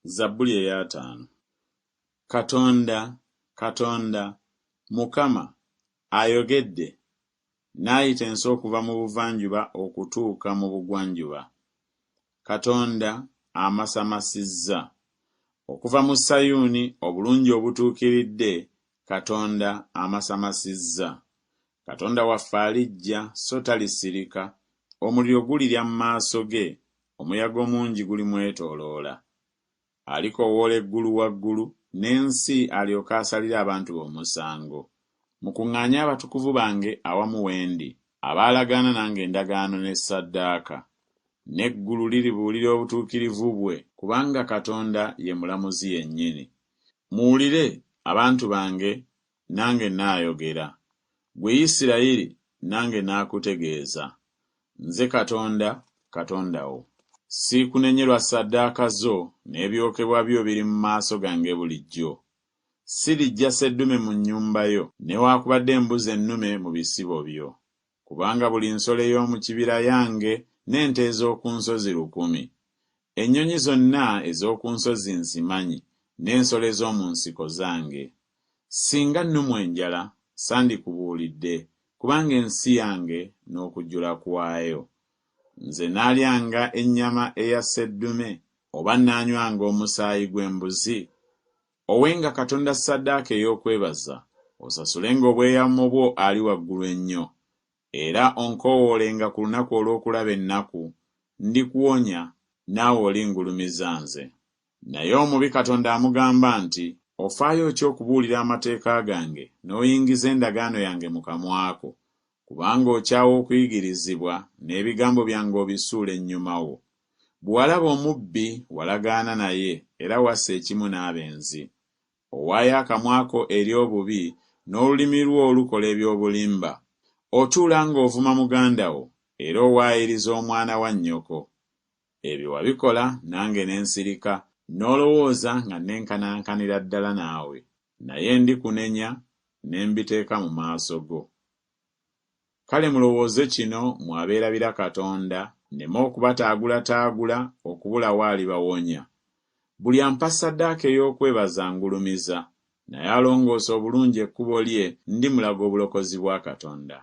Zabbuli ey'ataano. Katonda, Katonda, Mukama, ayogedde, n'ayita ensi okuva mu buvanjuba okutuuka mu bugwanjuba. Katonda amasamasizza. Okuva mu Sayuuni obulungi obutuukiridde, Katonda amasamasizza. Katonda waffe alijja so talisirika, omuliro gulirya mu maaso ge, omuyaga omungi gulimwetooloola. Alikoowoola eggulu waggulu, n'ensi alyoke asalire abantu be omusango. Mukuŋŋaanye abatukuvu bange awamu we ndi, abaalagaana nange endagaano ne ssaddaaka. N'eggulu liribuulira obutuukirivu bwe, kubanga Katonda ye mulamuzi yennyini. Muwulire, abantu bange, nange nnaayogera. Ggwe Isirayiri, nange naakutegeeza. Nze Katonda, Katonda wo. Siikunenye lwa ssaddaaka zo, n'ebyokebwa byo biri mu maaso gange bulijjo. Siriggya sseddume mu nnyumba yo, newaakubadde embuzi ennume mu bisibo byo. Kubanga buli nsolo ey'omu kibira yange, n'ente ez'oku nsozi lukumi. Ennyonyi zonna ez'oku nsozi nzimanyi, n'ensolo ez'omu nsiko zange. Singa nnumwa enjala, sandikubuulidde, kubanga ensi yange n'okujjula kwayo. Nze naalyanga ennyama eya sseddume, oba naanywanga omusaayi gw'embuzi? Owenga Katonda ssaddaaka ey'okwebaza, osasulenga obweyamo bwo Ali Waggulu Ennyo. Era onkoowoolenga ku lunaku olw'okulaba ennaku, ndikuwonya, naawe olingulumiza nze. Naye omubi Katonda amugamba nti, Ofaayo ki okubuulira amateeka gange, n'oyingiza endagaano yange mu kamwa ko? Kubanga okyawa okuyigirizibwa, n'ebigambo byange obisuula ennyuma wo. Bwe walaba omubbi, walagaana naye, era wassa ekimu n'abenzi. Owaayo akamwa ko eri obubi, n'olulimi lwo lukola eby'obulimba. Otuula ng'ovuma muganda wo, era owaayiriza omwana wa nnyoko. Ebyo wabikola nange ne nsirika, n'olowooza nga nnenkanankanira ddala naawe. Naye ndikunenya, ne mbiteeka mu maaso go. Kale mulowooze kino, mmwe abeerabira Katonda, nneme okubataagulataagula okubulawo alibawonya. Buli ampa ssaddaaka ey'okwebaza angulumiza, naye alongoosa obulungi ekkubo lye ndimulaga obulokozi bwa Katonda.